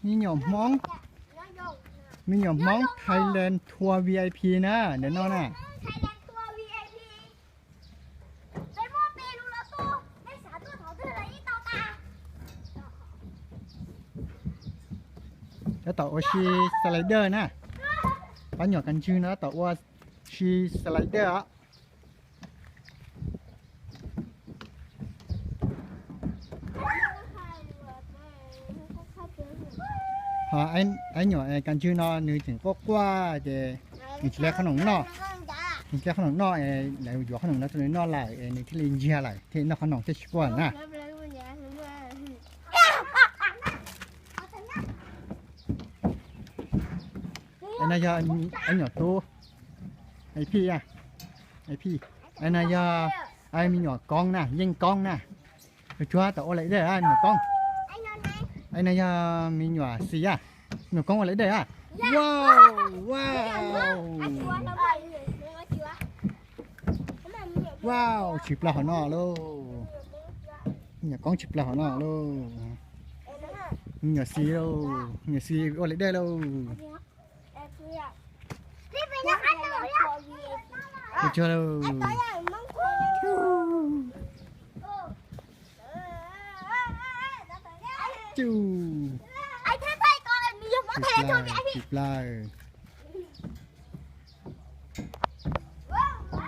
Me nyuam Hmoob, me nyuam Hmoob Thailand tour V I P na, ntawm no na. Tab tom ua si slider na. Pab nyuam kas ntswg no tab tom ua si slider os. Ho aib nyuam kas ntswg no nws tseem quaj quaj ces nws tsis tau qhob noom noj. Nws tsis tau qhob noom noj es lawv yuav qhob noom no rau nws noj lawm es nws thiaj li ntsiag lawm, thiaj li noj qhob noom thiaj tsis quaj na. Aib no yog aib nyuam tub, aib phij, aib phij. Aib no yog aib me nyuam koob na, yeej koob na. Tus tsuag tau ua laim dej me nyuam koob. Aib no yog me nyuam xis, me nyuam koob ua laim dej. Wow, wow. Wow, tsis plaub hauv no lauj. Me nyuam koob tsis plaub hauv no lauj. Me nyuam xis lauj, me nyuam xis ua laim dej lauj. Ua tsuag lauj. Tsu. Tsis plaub, tsis plaub.